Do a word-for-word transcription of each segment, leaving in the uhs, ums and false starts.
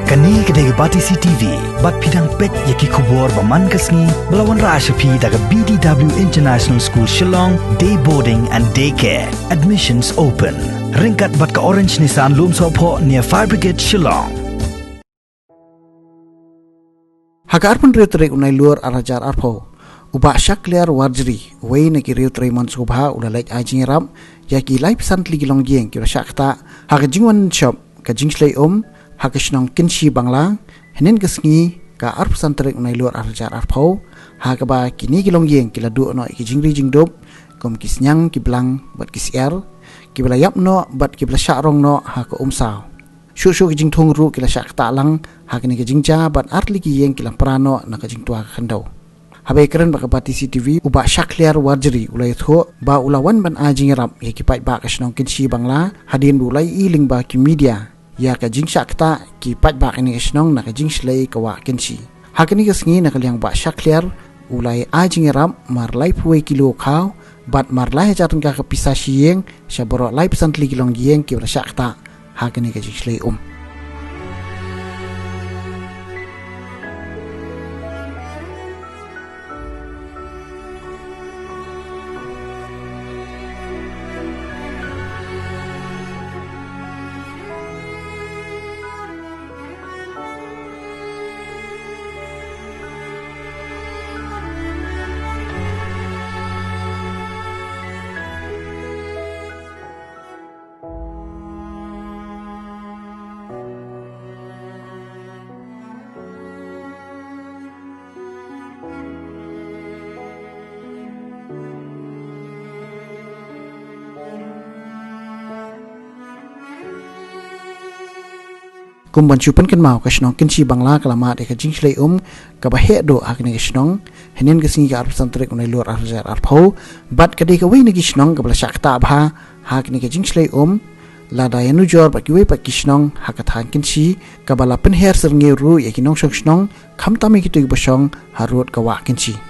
Kane ka dei ka Batesi T V, bad phi dang peit ïa ki khubor ba man ka sngi, ba la wanrah sha phi da ka B D W International School Shillong, Day Boarding and Day Care. Admissions open. Ryngkat bad ka Orange Nissan Lumsohphoh near Fire Brigade Shillong. Ha ka arphew hynriew tarik u Nailur ar hajar arphew, u Bah Shakliar Warjri, uwei na ki riew trei mon sngewbha, u la leit ai jingïarap ïa ki laiphew san tylli ki longïing kiba la shah ktah ha ka jingwan shop ka jingshlei um ha ka shnong Kynshi Bangla, hynnin ka sngi ka arphew san tarik u Nailur ar hajar arphew, ha kaba kine ki longïing ki la duh noh ïa ki jingri jingdup kum ki sniang, ki blang bad ki syiar, kiba la ïap noh bad kiba la shah rong noh ha ka umsaw. Shuh shuh ki jingthung ruh ki la shah ktah lang ha kane ka jingjia, bad ar tylli ki ïing ki la pra noh na ka jingtwa ka khyndew. Haba ïakren bad ka Batesi T V, u Bah Shakliar Warjri u la ïathuh ba u la wan ban ai jingïarap ïa ki paidbah ka shnong Kynshi Bangla, hadien ba u la ïohi lyngba ki media ïa ka jingshah ktah ki paidbah kane ka shnong na ka jingshlei ka wah Kynshi. Ha kane ka sngi, na ka liang Bah Shakliar u la ai jingïarap mar laiphew wei kilo khaw bad mar lai hajar tyngka ka pisa shi ïing sha baroh laiphew san tylli ki longïing kiba la shah ktah ha kane ka jingshlei um. Kum ban shu pynkynmaw, ka shnong Kynshi Bangla ka la mad ïa ka jingshlei um kaba heh duh ha kane ka shnong, hynnin ka sngi ka arphew san tarik u Nailur ar hajar arphew, bad ka dei kawei na ki shnong kaba la shah ktah bha ha kane ka jingshlei um, lada ïanujor bad kiwei pat ki shnong ha ka thaiñ Kynshi, kaba la pynher syrngiew ruh ïa ki nongshong shnong, khamtam ïa kito kiba shong harud ka wah Kynshi.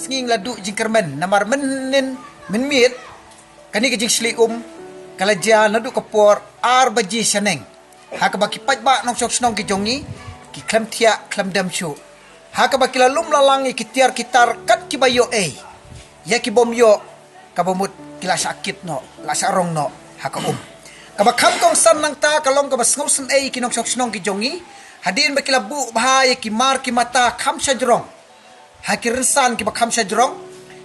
Ngi la duh jingkyrmen namar mynnin mynmiet kane ka jingshlei um ka la jia naduh ka por ar baje shaneng. Ha kaba ki paidbah nongshong shnong ki jong ngi ki khlem thiah khlem dem shuh. Ha kaba ki la lum la lang ïa ki tiar ki tar kat kiba ïoh ei. Ïa ki bym ïoh kaba mut ki la shah kit noh, la shah rong noh ha ka um. Kaba kham kongsan nangta ka long kaba sngewsynei ki nongshong shnong ki jong ngi hadien ba ki la buh bha ïa ki mar ki mata kham shajrong ha ki rynsan kiba kham shajrong.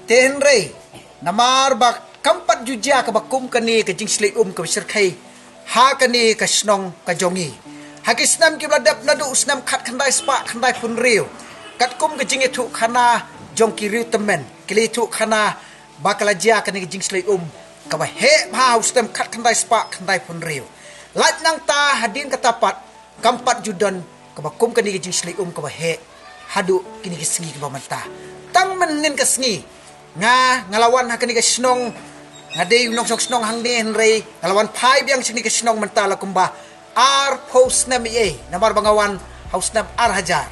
Te hynrei namar ba kam pat ju jia kaba kum kane ka jingshlei um kaba shyrkhei ha kane ka shnong ka jong ngi. Ha ki snem kiba la dep naduh u snem khatkhyndai spah khyndaiphew hynriew, katkum ka jingïathuhkhana jong ki riew tymmen, ki la ïathuhkhana ba ka la jia kane ka jingshlei um kaba heh bha ha u snem khatkhyndai spah khyndaiphew hynriew. Lait nangta hadien kata pat kam pat ju don kaba kum kane ka jingshlei um kaba heh haduh kine ki sngi kiba mynta. Tang mynnin ka sngi nga, nga la wan ha kane ka shnong, nga dei u nongshong shnong hangne hynrei nga la wan phai biang sha kane ka shnong mynta la kumba arphew snem ïa ei namar ba nga wan ha u snem ar hajar.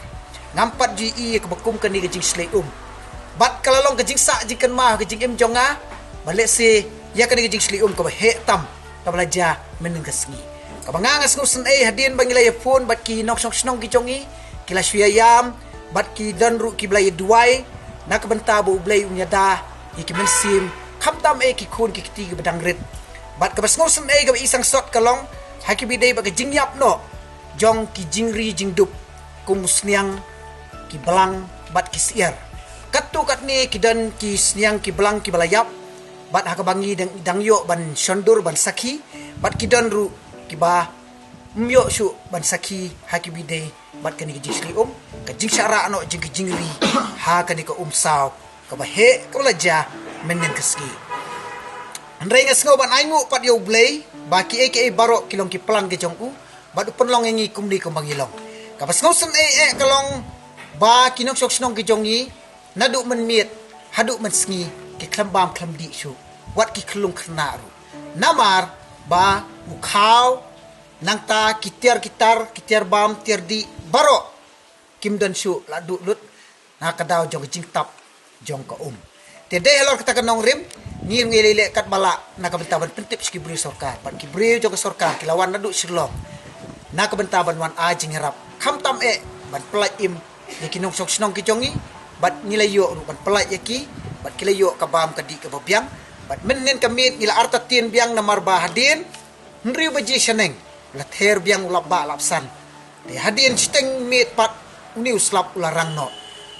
Ngam pat ju ïohi ïa kaba kum kane ka jingshlei um. Bad ka la long ka jingsah jingkynmaw ha ka jingim jong nga ba lehse ïa kane ka jingshlei um kaba heh tam kaba la jia mynnin ka sngi. Kaba nga, nga sngewsynei hadien ba ngi la ïa phone bad ki nongshong shnong ki jong ngi, ki la shu ïa ïam bad ki don ruh kiba la ïa duwai na ka bynta ba U Blei un ïada ïa ki mynsiem, khamtam eh ki khun ki kti kiba dang rit. Bad kaba sngewsynei kaba i sangsot ka long ha kiba dei bad ka jingïap noh jong ki jingri jingdup kum u sniang, ki blang bad ki syiar. Katto katne ki don ki sniang ki blang kiba la ïap bad ha kaba ngi dang, dang ïoh ban shondur ban sakhi, bad ki don ruh kiba ym ïoh shuh ban sakhi ha kiba dei bad kane ka jingshlei um, ka jingshah rah noh jong ki jingri ha kane ka um saw kaba heh kaba la jia mynnin ka sngi. Hynrei nga sngew ban ainguh pat ïa U Blei ba kiei kiei baroh ki long ki plan ki jong u bad u pynlong ïa ngi kumne kumba ngi long. Kaba sngewsynei eh ka long ba ki nongshong shnong ki jong ngi naduh mynmiet haduh mynsngi ki khlem bam khlem dih shuh, wat ki khyllung khynnah ruh. Namar ba u khaw, nangta ki tiar ki tar, ki tiar bam, tiar dih baroh kim don shuh la duh lut na ka daw jong ka jingtap jong ka um. Te dei halor kata ka nongrim ngi ruh ngi leh leh katba lah na ka bynta ban pyntip sha ki briew sorkar bad ki briew jong ka sorkar ki la wan naduh Shillong na ka bynta ban wan ai jingïarap, khamtam eh ban pyllait im ïa ki nongshong shnong ki jong ngi bad ngi la ïoh ruh ban pyllait ïa ki bad ki la ïoh ka bam ka dih kaba biang. Bad mynnin ka miet ngi la artatien biang namar ba hadien hynriew baje shaneng la ther biang u lapbah lapsan. Te hadien shiteng miet pat une u slap u la rang noh.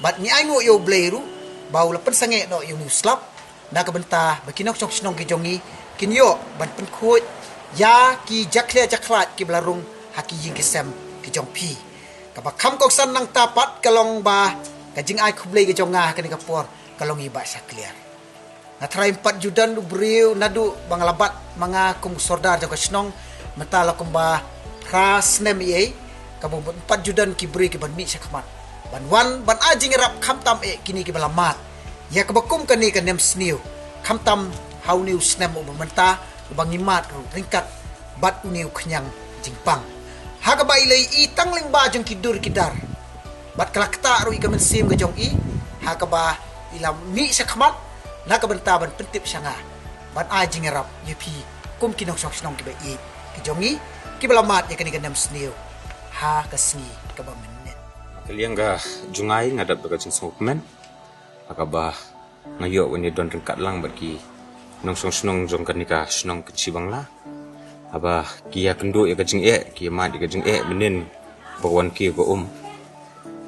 Bad ngi ainguh ïa U Blei ruh ba u la pynsangeh noh ïa une u slap na ka bynta ba ki nongshong shnong ki jong ngi kin ïoh ban pynkhuid ïa ki jakhlia jakhlad kiba la rung ha ki ïing ki sem ki jong phi. Kaba kham kongsan nangta pat ka long ba ka jingai khublei ka jong nga ha kane ka por ka long ïa i Bah Shakliar. Nga tharai ym pat ju don u briew naduh ba nga la bat ma nga kum u sordar jong ka shnong mynta la kumba phra snem ïa ei, kaba ym pat ju don ki briew kiban mih shakhmat ban wan ban ai jingïarap khamtam eh kine kiba la mad ïa kaba kum kane ka nemsniew, khamtam ha une u snem uba mynta uba ngi mad ruh ryngkat bad une u khñiang jingpang. Ha kaba i la i tang lyngba jong ki dur ki dar bad ka la ktah ruh ïa ka mynsiem ka jong i ha kaba i la mih shakhmat na ka bynta ban pyntip sha nga ban ai jingïarap ïa phi kum ki nongshong shnong kiba ïeit ki jong ngi kiba la mad ïa kane ka nemsniew ha ka sngi kaba mynnin. Ka liang ka jong nga nga dap da ka jingsngewkmen ha kaba nga ïoh ban ïa don ryngkat lang bad ki nongshong shnong jong kane ka shnong Kynshi Bangla. Haba ki ïa kynduh ïa ka jingeh, ki ïa mad ïa ka jingeh mynnin ba ka wan ki ka um.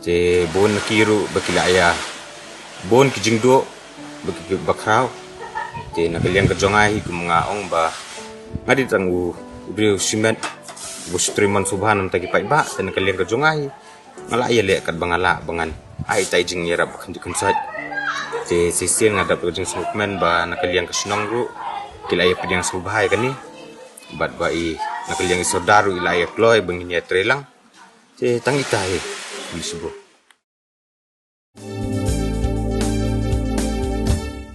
Te bun ki ruh ba ki la ïa bun ki jingduh ba ki ba khraw. Te na ka liang ka jong nga hi kum nga ong ba nga dei tang u briew shimet ba shu trei mon sngewbha na ka bynta ki paidbah. Te na ka liang ka jong nga hi nga la ïa leh katba nga lah ba ngan ai ïa ka jingïarap ba khyndiat khynsoit. Te shisien nga dap da ka jingsngewkmen ba na ka liang ka shnong ruh ki la ïa pdiang sngewbha ïa kane bad ba i na ka liang i sordar ruh i la ïa kloi ba ngin ïa trei lang. Te tang ita hi. Khublei shibun.